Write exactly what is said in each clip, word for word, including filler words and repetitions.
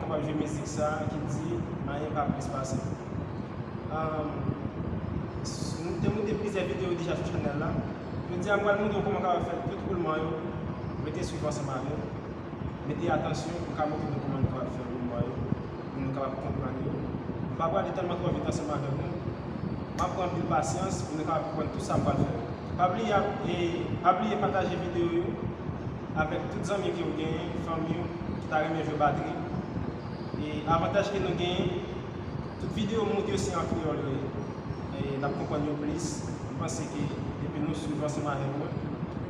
W ap jwe mizik sa ki di, anyen pa plis pase. Ahn, m te monte plizyè videyo deja sou chanèl la. Jodi a, m pral montre w kòman w kapab fè tout woulman yo. Rete swiv ansanm avè m. Mete atansyon, m ka montre nou kòman nou kapab fè woulman yo, pou nou kapab konprann yo. M pa prale tèlman twò vit ansanm avè nou. M ap pran anpil pasyans pou nou kapab konprann tout sa m pral fè yo. Pa bliye, e, pa bliye pataje videyo yo avèk tout zanmi ke w genyen, fanmi w, ki ta renmen jwe batri. E avantaj ke nou genyen, tout videyo m monte yo se an kreyòl yo ye. E n ap konprann yo plis. M panse ke depi nou swiv ansanm avèk mwen,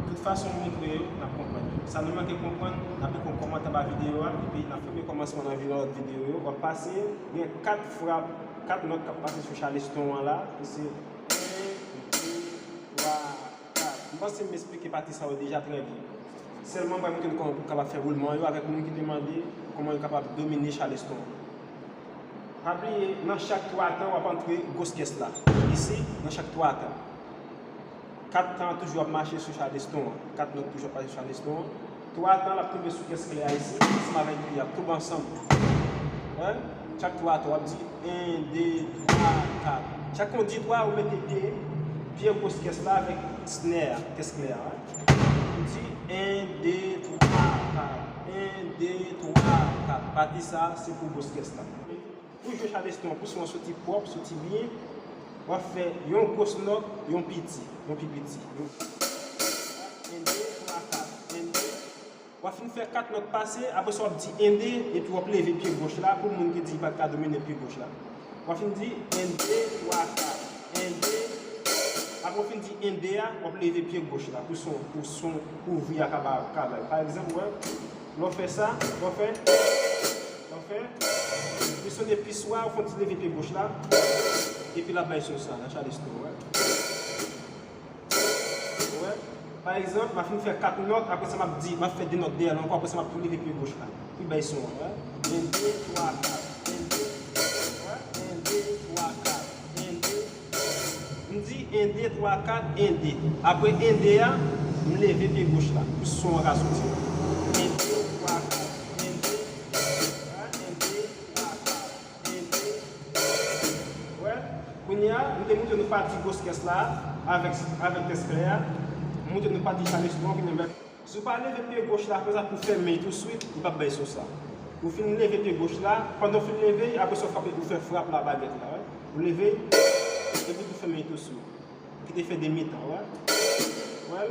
tout fason m montre yo, n ap konprann yo. Sa nou manke konprann, n ap ekri yon kòmantè anba videyo a, epi n ap fèmen kòmansman nan vi-, nan lòt videyo yo. W ap pase, gen kat frap, kat nòt k ap pase sou chaleston an la, ki se en, de, twa, kat. M panse m esplike pati sa yo deja trè byen. Sèlman, m pral montre nou kòman pou kapab fè woulman yo avèk moun ki te mande kòman yo kapab domine chaleston an. Pa bliye, nan chak twa tan, w ap antre gwos kès la. Isi, nan chak twa tan. Kat tan toujou ap mache sou chaleston an. Kat nòt toujou ap mache sou chaleston an. Twa tan, l ap tonbe sou kès klè a isi, ansanm avèk pi a, tonbe ansanm. Wè? Chak twa tan, w ap di en, de, twa, kat. Chak kon di twa, ou mete pye, pye gwos kès la avèk snare a, kès klè a. Ou di en, de, twa, kat. En, de, twa, kat. Pati sa, se pou gwos kès la. Pou jwe chaleston, pou son an soti pwòp, soti byen, w ap fè yon gwos nòt, yon piti, yon pi piti. En, de, twa, kat. En, de. W ap fin fè kat nòt pase, apre sa w ap di en, de, epi w ap leve pye goch la, pou moun ki di li pa t ka domine pye goch la. W ap fin di en, de, twa, kat. En, de. Apre w fin di en, de a, w ap leve pye goch la, pou son, pou son, pou vri a ka ba, ka bay. Pa egzanp, wè, lè w fè sa, lè w fè, lè w fè, li sonnen pi swa, ou fè yon ti leve pye goch la, epi l ap bay son sa, nan chaleston, wè. Wè. Pa egzanp, m ap fin fè kat nòt, apre sa m ap di, m ap fè de nòt dèyè l ankò, apre sa m ap tou leve pye goch la. Pou bay son an, wè. En, de, twa, kat. En, de, wè. En, de, twa, kat. En, de. M di en, de, twa, kat, en, de. Apre en, de a, m leve pye goch la, pou son an ka soti. En, de, twa, kat. En, de, wè. En, de, twa, kat. En, de. Wè, kounye a, m te montre nou pati gwos kès la avèk, avèk kès klè a. M montre nou pati chaleston an, kounye a, si w pa leve pye goch la konsa pou fèmen l touswit, li p ap bay son sa. Ou fin leve pye goch la, pandan w fin leve, apre sa w frape, ou fè frap la bagèt la, wè. Ou leve, epi ou fèmen l touswit. Kite fè de mitan, wè. Wè l?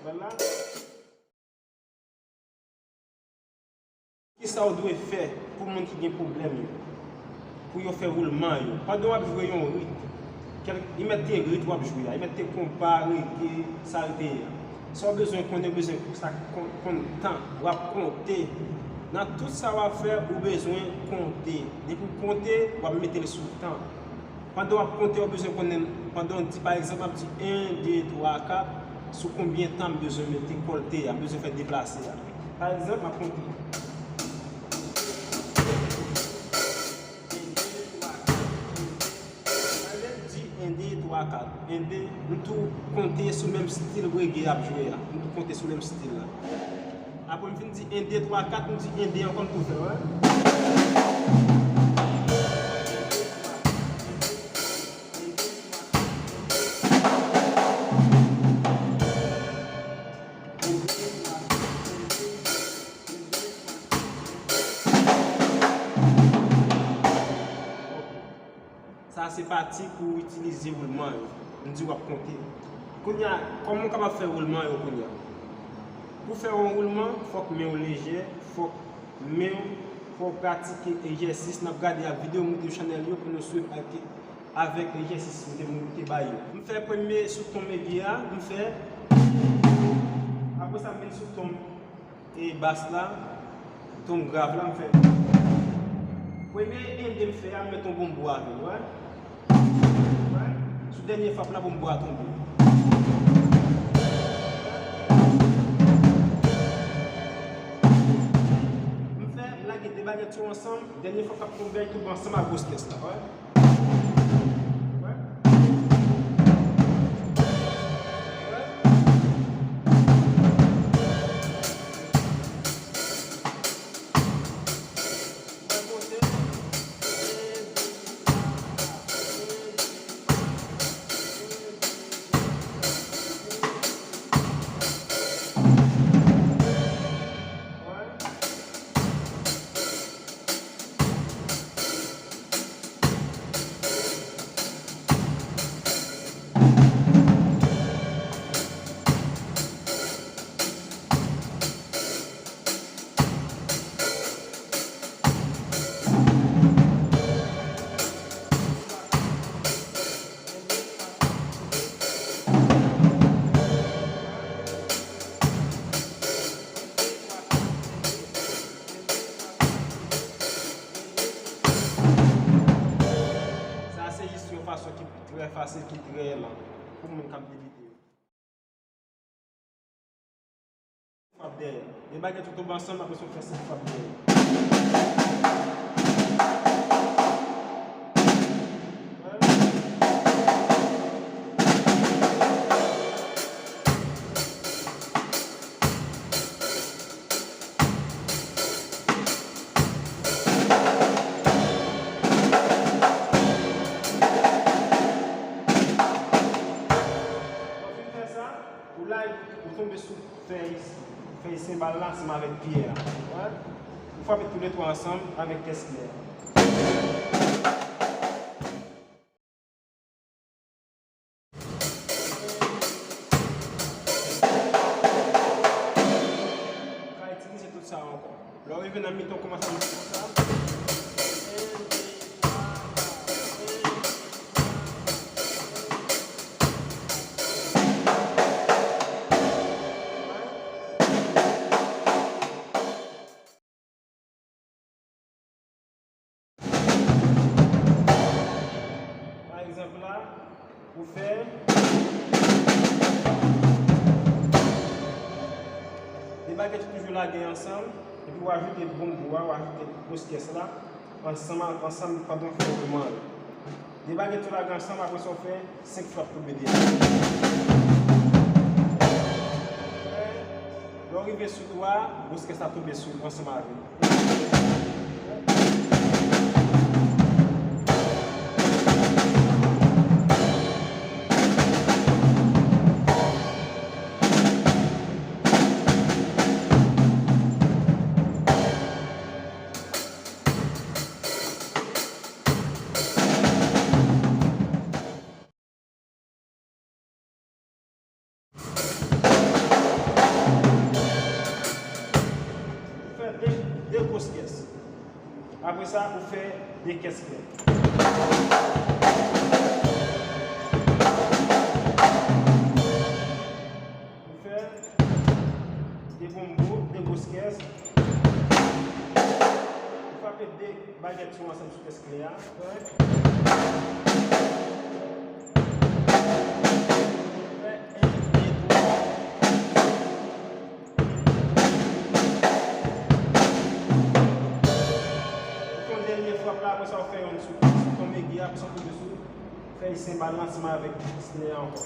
Wè l la? Kisa w dwe fè pou moun ki gen pwoblèm yo? Pou yo fè woulman yo. Pandan w ap jwe yon rit, kèl-, li mèt te rit w ap jwe a, li mèt te konpa, rege, sa l te ye a. Sa w bezwen konnen, w bezwen sa kon-, konn tan, w ap konte. Nan tout sa w ap fè, ou bezwen konte. Depi w konte, w ap mete l sou tan. Pandan w ap konte, w bezwen konnen, pandan w di, pa egzanp, m ap di en, de, twa, kat, sou konbyen tan m bezwen mete kòlte a, m bezwen fè deplase a. Pa egzanp, m ap konte. En, de, twa, kat, en, de. Lè m di en, de, twa, kat, en, de, m tou konte sou menm stil rege ap jwe a. M tou konte sou menm stil la. Apre m fin di en, de, twa, kat, m di en, de ankò, m tou fè, wè. Sa se pati pou w itilize woulman yo. M di w ap konte. Kounye a, kòman w kapab fè woulman yo kounye a? Pou fè yon woulman, fòk men w lejè, fòk men w, fò w pratike egzèsis n ap gade ak videyo m mete sou chanèl yo pou nou swiv ak, avèk egzèsis m te, m te bay yo. M fè premye sou ton medye a, m fè, apre sa m vin sou ton e bas la, ton grav la, m fè. Premye en, de m fè a, m met yon bonbo avè l, wè. Wè. Sou dènye frap la, bonbo a tonbe. M fè, m lage de bagèt yo ansanm, dènye frap k ap tonbe a, li tonbe ansanm ak gwos kès la, wè. Fason ki trè fasil, ki trè lan pou moun k ap debite yo. Frap dèyè. De bagèt yo tonbe ansanm, apre sa w fè senk frap dèyè. Lè w fin fè sa, ou la, ou tonbe sou fèy, fèy senbal la ansanm avèk pyè a. Wè? Ou frape toulètwa ansanm avèk kès klè a. Ou ka itilize tout sa ankò. Lè w rive nan mitan, w kòmanse a monte konsa. Pa egzanp la, ou fè de bagèt yo toujou lage ansanm, epi w ajoute bonbo a, w ajoute gwo kès la, ansanm, ansanm pandan w fè mouvman yo. De bagèt yo lage ansanm, apre sa w fè senk frap pou bete a. Lè w rive sou twa, gwo kès la tonbe sou ansanm avè l. Ou fè de, de gwo kès. Apre sa, ou fè de kès klè. Ou fè de bonbo, de gwo kès. Ou frape de bagèt yo ansanm sou kès klè a. Fè en, de, twa. Ou fè yon dènye frap la, apre sa, ou fè youn sou, sou ton egi a, apre sa, ou tonbe sou fèy senbal la ansanm avèk snare a ankò.